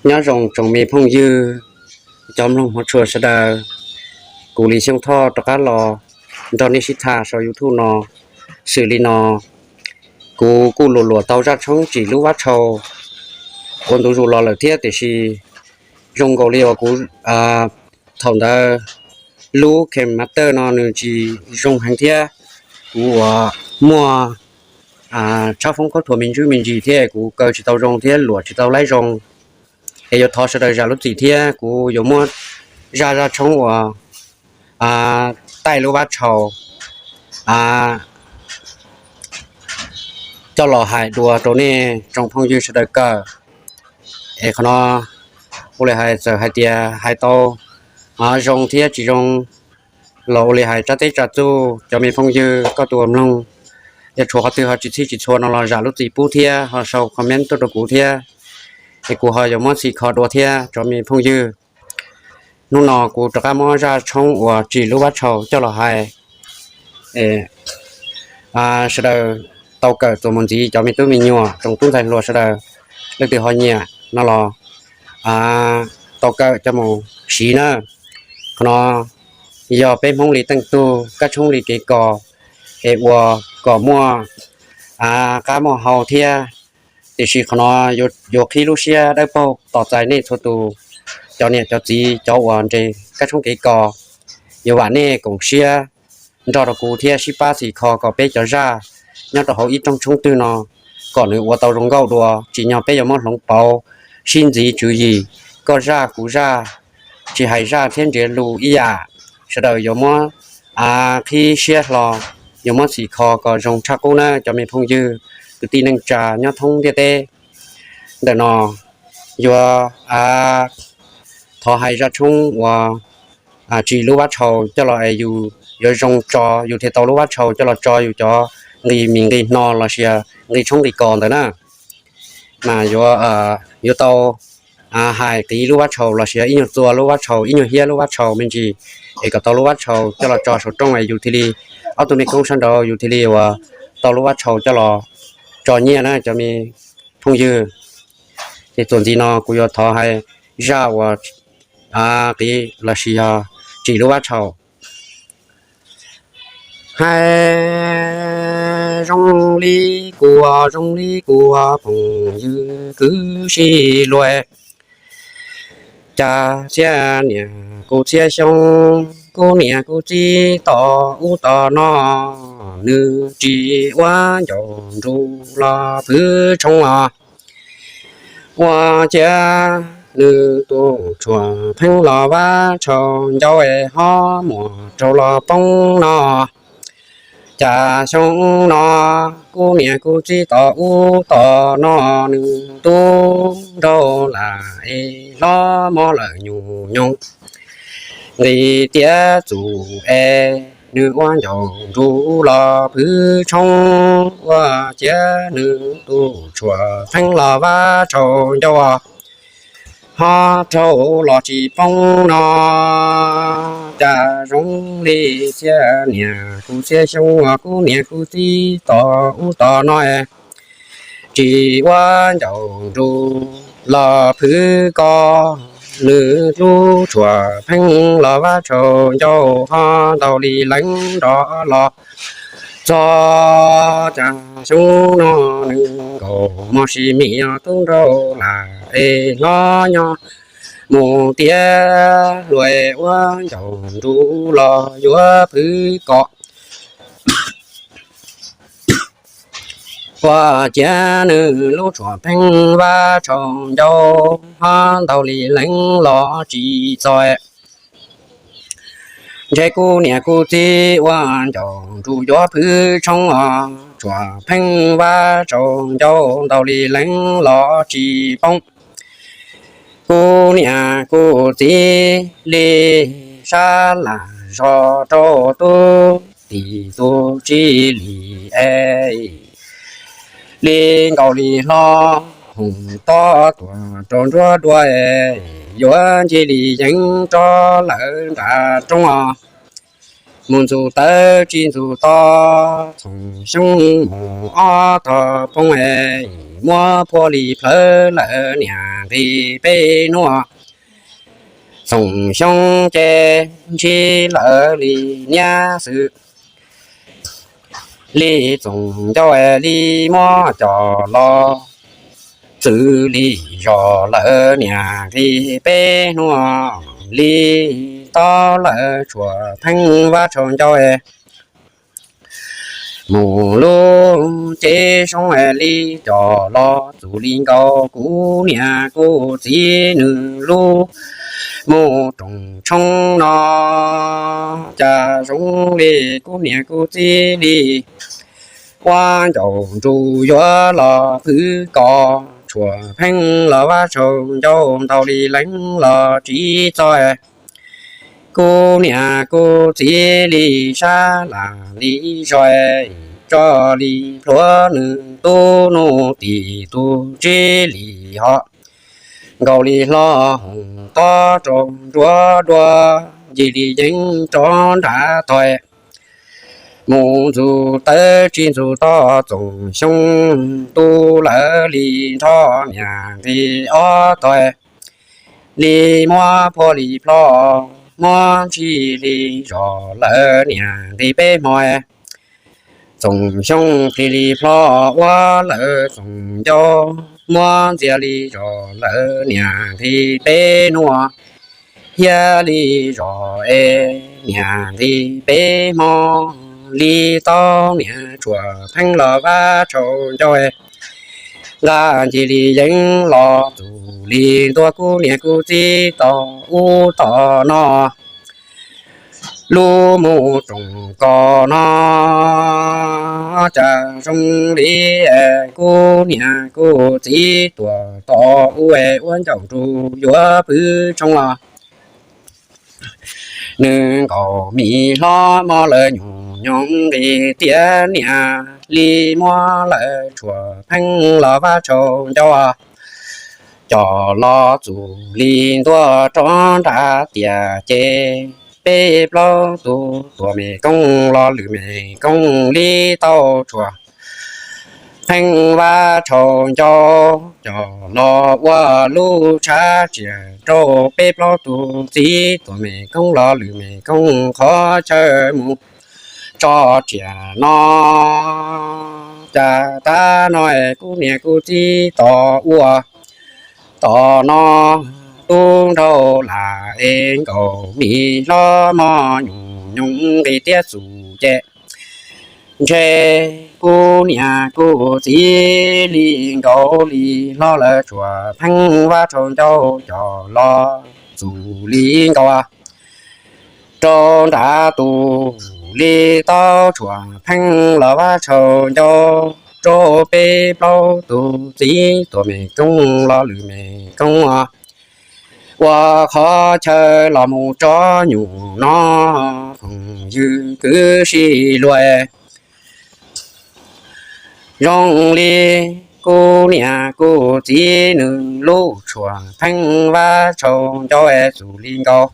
Nyob zoo tsoom me phooj ywg, cov mloog hmov tshua sawv daws. Kuv Lis Xyooj Thoj rov qab los nrog nej sib tham saum YouTube no. Xws li no, kuv kuj luam luam tau zaj tshoob tsim lub vab tshau ua ntu zus los lawm thiab, tiam sis zoo nkaus li uas kuv thaum ntawd lub KineMaster no nws tsis zoo heev thiab, kuv uas muaj tshab foob khaub thuas me ntsis me ntsis thiab kuv kaw tsis tau zoo thiab luam tsis tau laib zoo. Es yuav thov sawv daws zam lub txim thiab kuv yuav muab zaj zaj tshoob uas taij lub vab tshau coj los hais dua rau nej tsoom phooj ywg sawv daws kawm. Es qhov no ua li hais, txawm hais tias hais tau zoo thiab tsis zoo los ua li hais tsab teb tsa txuj, cov me phooj ywg koj tus uas mloog, yog tshuav qhov twg ho tsis txhij tsis txhua no los zam lub txim pub thiab ho sau comment tuaj rau kuv thiab, es kuv ho yuav muab txhim kho dua thiab tsoom me phooj ywg. Hnub no kuv rov qab muab zaj tshoob uas tsim lub vab tshau coj los hais sawv daws tau kawm txuas mus ntxiv, cov me tub me nyuam tsoom tub ntxhais hluas sawv daws, leej twg ho nyiam no los tau kawm coj mus siv na. Qhov no yog peb Hmoob li teej tug, kab tshoob li kev kos, es ua kom muaj qab muaj hau thiab. Tiam sis qhov no yuav qhib lub siab dawb paug tos txais nej txhua tus, cov niam cov txiv, cov uas nres kab tshoob kev kos, yuav vam nej koom siab nrog rau kuv thiab sib pab txhim kho kom peb cov zaj nyob rau hauv ib rooj tshoob twg no kom nws ua tau zoo nkauj dua. Tsim nyog peb yuav muab hloov pauv, sib ntxiv tswv yim, koj zaj kuv zaj, tsis hais zaj thiab ntsiav lus ib yam, sawv daws yuav muab qhib siab hlo, yuav muab txhim kho kom zoo tshaj qub na cov me phooj ywg kwv tij neej tsa nyob thoob ntiaj teb. Ntawm no yuav thov hais zaj tshoob uas tsim lub vab tshau coj los es yus yuav zoo tso yus thiaj tau lub vab tshau coj los tso yus cov nqi mis nqi hno los sis nqi tshoob nqi kos ntawd na. Mas yuav tau hais qiv lub vab tshau los sis ib nyuag txua lub vab tshau, ib nyuag hiab lub vab tshau me ntsis, es kom tau lub vab tshau coj los tso saum rooj es yus thiaj li, ob tug me koob sab nraud yus thiaj li uas tau lub vab tshau coj los tso nyiaj na cov me phooj ywg. Ces txuas ntxiv no kuv yuav thov hais zaj uas qiv los sis yog tsim lub vab tshau. Hais zoo li kuv, zoo li kuv phooj ywg kwv tij hluas, cas txhiab niam kuv txhiab xyoo, kuv niam kuv txiv tom ub tom no, nws tsis ua ncaus nruj los pwv tshoob os. Ua ciav nws tus tshuam pheej los vab tshau ncauj es ho muab rau los poob no. Cas xyoo no kuv niam kuv txiv tom ub tom no, nws tub nraug lam es hlob mob lawm nyuj nyoos, nqis tiav txuj es nws ua ncaus nruj los pwv tshoob. Ua ciav nws tus tshuam pheej los vab tshau ncauj ho rau los tsis poob no. Cas zoo li txhiab niam kuv txhiab xyoo, kuv niam kuv txiv tom ub tom no, tsis ua ncaus nruj los pwv kos, nws lub tshuam pheej los vab tshau ncauj ho ntau li leev nrov los txog. Cas xyoo no nws nkaus mos sis mis, tub nraug lam es hlob nyob mus tiav, luag ua ncaus nruj los yuav pwv kos. Ua ciav nws lub tshuam pheej vab tshau ncauj ho ntau li leev los tsis txog. Ntshe kuv niam kuv txiv ua ncaus nruj yuav pwv tshoob os, tshuam pheej vab tshau ncauj ntau li leev los tsis poob. Kuv niam kuv txiv li sab lam zog rau tub, tim tub tsis li es li nkaus li hlo, hoom tob tuam rau nruab dua, yuav ncig li yeev rov lawm nram roob os. Mus ntxuav tawv tsis ntxuav to, txhoov xyoob mus ob tog poob es muab phua li plawv lawm niam nqis peb nuaj. Txoom Xyooj ces ntsib lawv li niab xwb, li Txoom Ncauj li muab coj los txwv li zos lawm niam nqis peb nuaj. Li tau lawm Tshuaj Pheej Vab Tshaus Ncauj mus lub cev zoo li coj los txuj li nkaus kuv niam kuv txiv nws lub mus rooj tshoob no. Cas zoo li kuv niam kuv txiv li ua ncauj nruj yuav los pw kom Tshuaj Pheej los Vab Tshaus Ncauj ntau li leej los tsis txog. Kuv niam kuv txiv li sab lam li zos, tso li plhuav nws tub nus tim tus tsib li hos nkaus li hlo hoom tob rau nruab dua, ncig li yeeb rov nram tog mus ntxug tawv tsis ntxug toj Txoom Xyooj tu lawv li nrho niam nqis ob tog li muab phua li plho muab ntsib li zos lawm niam nqis peb hmo. Txoom Xyooj plig li plho ua lawm Txoom Ncauj muab ntxias li zos lawm niam nqis peb nuaj. Hiab li zos es niam nqis peb hmo li tau niam Tshuaj Pheej los Vab Tshaus Ncauj nqa ncig li yeeb los txuj li ntua kuv niam kuv txiv tau ub tom no lub mus rooj kos no. Cas zoo li kuv niam kuv txiv tuaj tom ub ua ncauj nruj yuav pw tshoob los nws nkaus mis hlob mos lawm nyuj nyoos nqis tiab niam li muab lawm Tshuaj Pheej los Vab Tshaus Ncauj coj los txuj li ntua rov nram tiaj ces peb plaub tus tuam me koob los lwm me koob li tau Tshuaj Pheej Vab Tshaus Ncauj coj los ua lub tshav tsiaj rau peb plaub tus txiv tuam me koob los lwm me koob qhov chaw mus tso tsiaj no. Cas tav no kuv niam kuv txiv tom ub tom no tub nraug lam es nkaus mis hlob mos nyuj nyoos nqis tiab txuj ces ntshe kuv niam kuv txiv li nkaus li hlob lawm Tshuaj Pheej Vab Tshaus Ncauj coj los txuj li nkaus rau nram tus li tau Tshuaj Pheej los Vab Tshaus Ncauj rau peb plaub tus txiv tuam me koob los lwm me koob ua qhov chaw los mus tso nyuj no. Phooj ywg kwv sib luag, zoo li kuv niam kuv txiv nws lub Tshuaj Pheej Vab Tshaus Ncauj txuj li nkaus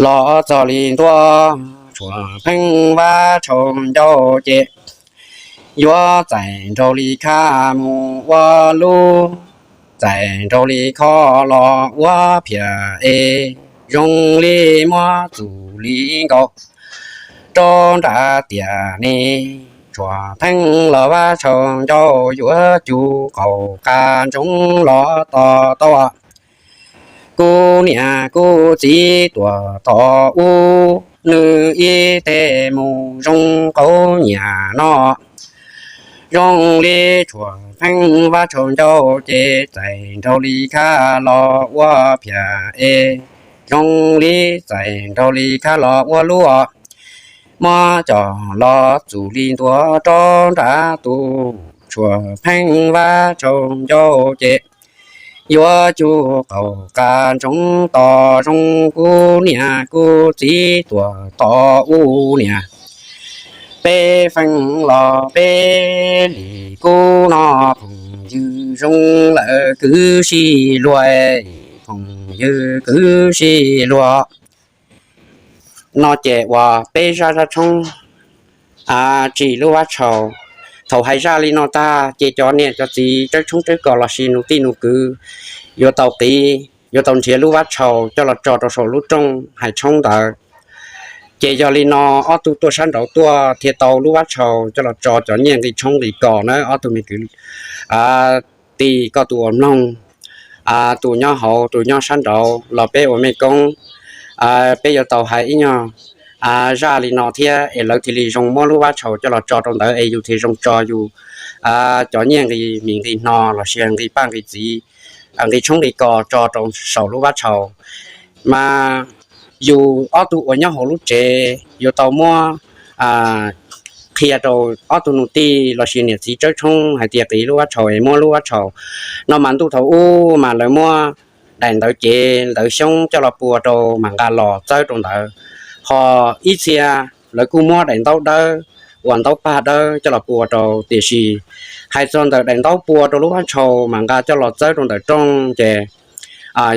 los txog li ntua Tshuaj Pheej Vab Tshaus Ncauj ces yuav txais nraug li khab mus ua lub, txais nraug li khab los ua phiaj es zoo li muab txuj li nkaus rau nram tiaj ni. Tshuaj Pheej los Vab Tshaus Ncauj yuav cug qaum qab ntsoov los tos tau kuv niam kuv txiv tuaj tom ub, nws ib teg mus zoo qauv nyiam no. Zoo li Tshuaj Pheej Vab Tshaus Ncauj ces txais nraug li khab los ua phiaj es, zoo li txais nraug li khab los ua lub, muab coj los txuj li ntua rau nram tus Tshuaj Pheej Vab Tshaus Ncauj ces yuav cug qaum qab ntsoov tos zoo kuv niam kuv txiv tuaj tom ub niam. Peb feem los peb li kub no, phooj ywg zoo lawm kwv sib luag, phooj ywg kwv sib luag. No ces uas peb zaj zaj tshoob, a, tsim lub Vab Tshaus, Thaum hais zaj li no tag ces cov niam cov txiv tsawb tshoob tsawb kos lossis nus tij nus kwv yuav tau qiv, yuav tau nrhiav lub vab tshaus coj los tso rau saum lub rooj hais tshoob ntawd. Ces yog li no, ob tug tuaj sab nraud tuaj thiaj tau lub vab tshaus coj los tso cov nyiaj nqi tshoob nqi kos na. Ob tug me kwv tij, koj tus uas mloog, tus nyob hauv tus nyob sab nraud los peb ua mej koob, peb yuav tau hais ib nyuag zaj li no thiab es lawv thiaj li zoo muab lub vab tshaus coj los tso rau ntawd es yus thiaj zoo tso yus cov nyiaj nqi mis nqi hno lossis nqi paj nqi txiv, nqi tshoob nqi kos tso rau saum lub vab tshaus. Mas yus ob tug uas nyob hauv lub tsev yuav tau muab qhia rau ob tug nus tij lossis niam txiv tsawb tshoob hais tias qiv lub vab tshaus es muab lub vab tshaus no mas ntuj thaum ub mas lawv muab daim ntawv cev ntawv xyoob coj los pua rau mam nqa los txawb rau ntawd. Ho ib txhia lawv kuj muab daim ntaub dawb uas ntaub paj dawb coj los pua rau, tiam sis hais txog ntawm daim ntaub pua rau lub vab tshaus mam nqa coj los txawb rau ntawm rooj ces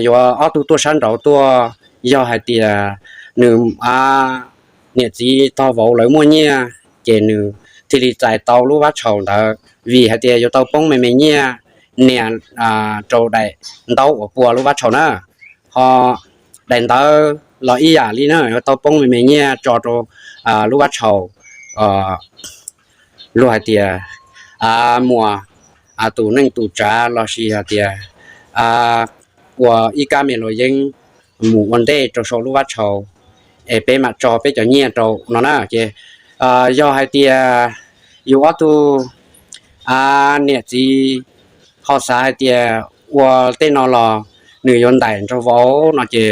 yuav ob tug tuaj sab nraud tuaj, yog hais tias nws niam txiv tog vauv lawv muaj nyiaj ces nws thiaj li txais tau lub vab tshaus ntawd, vim hais tias yuav tau poob me me nyiaj nias rau daim ntaub uas pua lub vab tshaus na. Ho daim ntawv los ib yam li na, yuav tau poob me me nyiaj tso rau lub vab tshaus. Luag hais tias muas tus neej tus tsav lossis hais tias ua ib kab me luam yeeb mus ua ntej rau saum lub vab tshaus es peb mam tso peb cov nyiaj rau no na. Ces yog hais tias yus ob tug niam txiv ho xav hais tias ua tej no los nws yuav ntaim nraug vauv no ces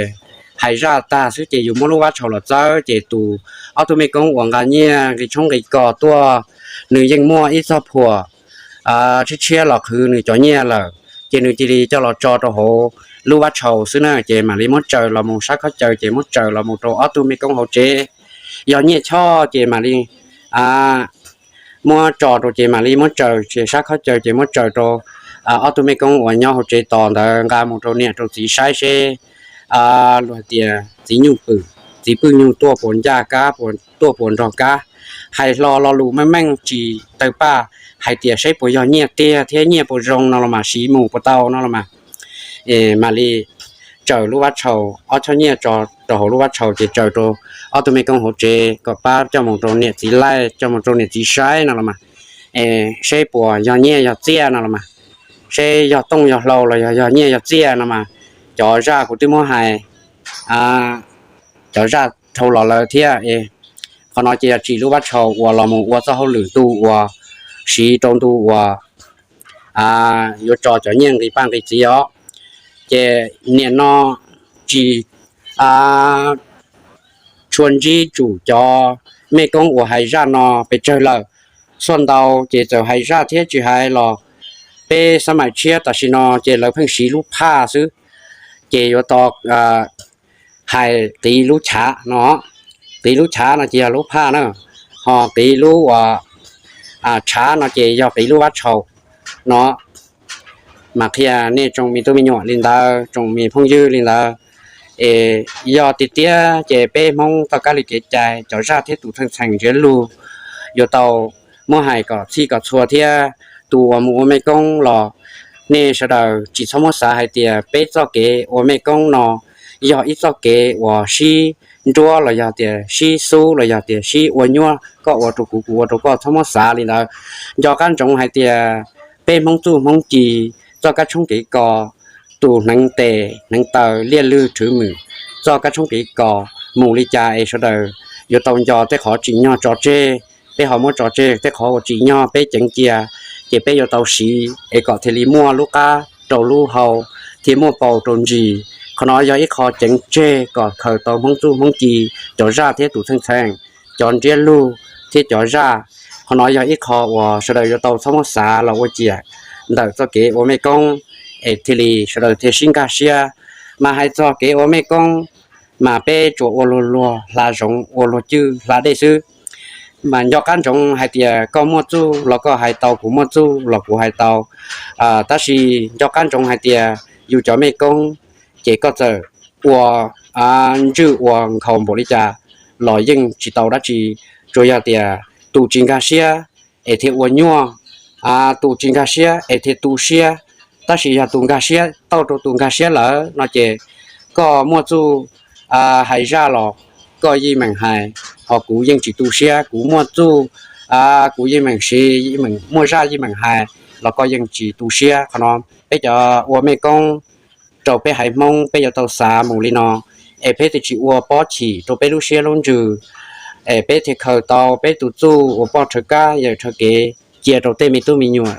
hais zaj tag xwb ces yus muab lub vab tshaus los txawb ces tus ob tug mej koob uas nqa nyiaj nqi tshoob nqi kos tuaj, nws yeej muaj ib txoj phuam tshiab tshiab los qhwv nws cov nyiaj lawm, ces nws cia li coj los tso rau hauv lub vab tshaus xwb na. Ces mam li muab tsaws los mus sab khob caw ces muab tsaws los mus rau ob tug mej koob hauv tsev. Yog nyiaj choj ces mam li muab tso rau ces mam li muab tsaws, ces sab khob caw ces muab tsaws rau ob tug mej koob uas nyob hauv tsev tos ntawd nqa mus rau niam rau txiv saib seb luag hais tias txiv nyuj pwm, txiv pwj nyuj tuaj puas ncaj kab, tuaj puas nrog kab. Hais hlo lo lus meej meej tsis tawg paj, hais tias seb puas yog nyiaj tiag thiab nyiaj puas zoo no los mas siv mus puas tau no los mas. Mam li tsaws lub vab tshaus, ob choj nyiaj tso rau hauv lub vab tshaus ces tsaws rau ob tug mej koob hauv tsev kom pab coj mus rau niam txiv laij, coj mus rau niam txiv saib no los mas, seb puas yog nyiaj yog txiaj no los mas, seb yog tooj yog hlau los yog yog nyiaj yog txiaj no mas, cov zaj kuv twb muab hais, cov zaj dhau los lawm thiab. Qhov no ces yog tsim lub vab tshaus uas los mus ua txoj hauj lwm ntu uas siv rau ntu uas yuav tso cov nyiaj nqi paj nqi txiv os. Ces nim no tsis tshua ntsib tsum cov mej koob uas hais zaj no pes tsawg lawm. Txhua ntau ces txawm hais zaj thiab tsis hais los peb xab maim tshiab tam sim no ces lawv pheej siv lub phaj xwb. Ces yuav tau hais qiv lub chav no, qiv lub chav no ces yog lub phaj na, ho qiv lub uas tshav no ces yog qiv lub vab tshaus no. Mas qhia nej tsoom me tub me nyuam li ntawd, tsoom me phooj ywg li ntawd, es yog tiag tiag ces peb Hmoob txoj kab li kev cai, cov zaj thiab tus txheej txheem ntsiab lus yuav tau muab hais kom txhij kom txhua thiab. Tus uas mus ua mej koob los nej sawv daws tsis txhob muab xav hais tias peb txoj kev ua mej koob no yog ib txoj kev uas sib nruab los yog tias sib xub los yog tias sib ua nyuaj, koj ua rau kuv kuv ua rau koj, txhob muab xav li ntawd. Nco qab ntsoov hais tias peb Hmoob txuj Hmoob ci, txoj kab tshoob kev kos, tus hneev tes hneev taw liaj lwg rhwv mwm, txoj kab tshoob kev kos mus li cas es sawv daws yuav tau nco tej qhov tsim nyog tso tseg, peb ho muab tso tseg tej qhov uas tsim nyog peb ceev cia, ces peb yuav tau siv es kom thiaj li muaj lub qab rau lub hau thiab muaj paus rau ntsis. Qhov no yog ib qho ceev tseg kom khaws tau Hmoob txuj Hmoob ci, cov zaj thiab tus txheej txheem, cov ntsiab lus thiab cov zaj. Qhov no yog ib qho uas sawv daws yuav tau txhob muab xav los ua ciam ntawm txoj kev ua mej koob, es thiaj li sawv daws thiaj sib nkag siab. Mas hais txog kev ua mej koob mas peb tsuas ua luag luag hla zoov, ua luag cwj hla dej xwb. Mas nco qab ntsoov hais tias koj muaj txuj los koj hais tau, kuv muaj txuj los kuv hais tau. Tab sis nco qab ntsoov hais tias yus cov mej koob ces koj txawm ua ntswj ua nkhaus npaum li cas los yeej tsis tau dab tsi, tsuas yog tias tus tsis nkag siab es thiaj ua nyuaj, tus tsis nkag siab es thiaj tu siab. Tab sis yog tus nkag siab tau rau tus nkag siab lawm no ces koj muaj txuj hais zaj los koj yeej meem hais, ho kuv yeej tsis tu siab, kuv muaj txuj, kuv yeej meem siv, muaj zaj yeej meem hais los koj yeej tsis tu siab. Qhov no peb cov ua mej koob rau peb haiv Hmoob peb yuav tau xav mus li no, es peb thiaj tsis ua pob chim rau peb lub siab lub ntsws, es peb thiaj khaws tau peb tus txuj ua poj rhawv kab yawm rhawv kev cia rau tej me tub me nyuam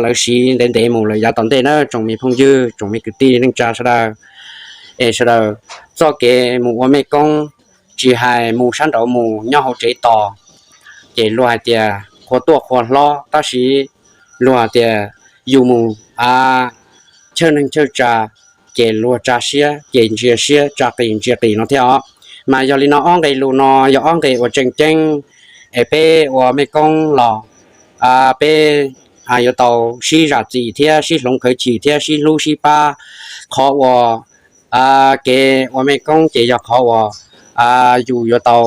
lawv siv ntev ntev mus lawm yav tom ntej na tsoom me phooj ywg tsoom me kwv tij neej tsa sawv daws. Es sawv daws, txoj kev mus ua mej koob tsis hais mus sab nraud mus nyob hauv tsev tos, ces luag hais tias qhua tuaj qhua hlob, tab sis luag hais tias yus mus chawj neeg chawj tsav ces luag tsa siab ces ntsia siab, tsa qis ntsia qis no thiab os. Mas yog li no ob nqe lus no yog ob nqe uas tseem ceeb, es peb ua mej koob los peb yuav tau sib zam txim thiab sib hloov khawv chim thiab sib hlub sib pab. Qhov uas kev ua mej koob ces yog qhov uas yus yuav tau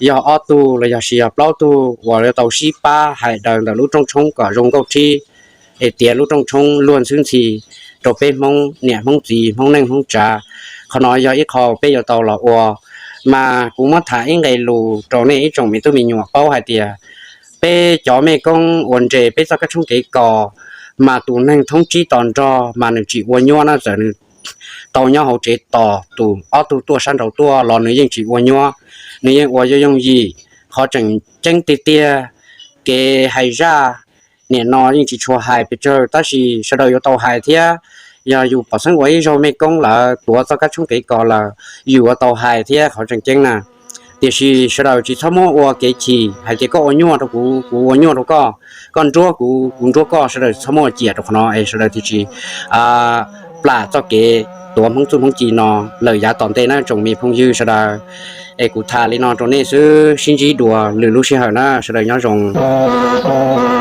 yog ob tug los yog sis yog plaub tug uas yuav tau sib pab hais daws ntawm lub rooj tshoob kom zoo nkauj rhib, es tiav lub rooj tshoob luag ntxhwb ntxhi rau peb Hmoob niam Hmoob txiv Hmoob neej Hmoob tsav. Qhov no yog ib qho peb yuav tau los ua. Mas kuv muab tham ib nqe lus rau nej ib tsoom me tub me nyuam paub hais tias peb cov mej koob uas nres peb txoj kab tshoob kev kos, mas tus neeg thoob tsib tos nrog mas nws tsis ua nyuaj na, txawm nws tau nyob hauv tsev tos tus ob tug tuaj sab nraud tuaj los nws yeej tsis ua nyuab, nws yeej ua yooj yooj yim. Qhov tseem ceeb tiag tiag, kev hais zaj nim no yeej tsis tshua hais pes tsawg, tab sis sawv daws yuav tau hais thiab. Yog yus pom xeeb ua ib zaug mej koob lawm, tuav txoj kab tshoob kev kos lawm, yus yuav tau hais thiab qhov tseem ceeb na. Tiam sis sawv daws tsis txhob muab ua kev chim hais tias koj ua nyuaj rau kuv, kuv ua nyuaj rau koj, koj nruab kuv, kuv nruab koj, sawv daws txhob muab ua ciam rau qhov no es sawv daws thiaj tsis plam txoj kev tuav Hmoob txuj Hmoob ci no lawm yav tom ntej na tsoom me phooj ywg sawv daws. Es kuv tham li no rau nej xwb, sib ntsib dua lwm lub sij hawm na, sawv daws nyob zoo.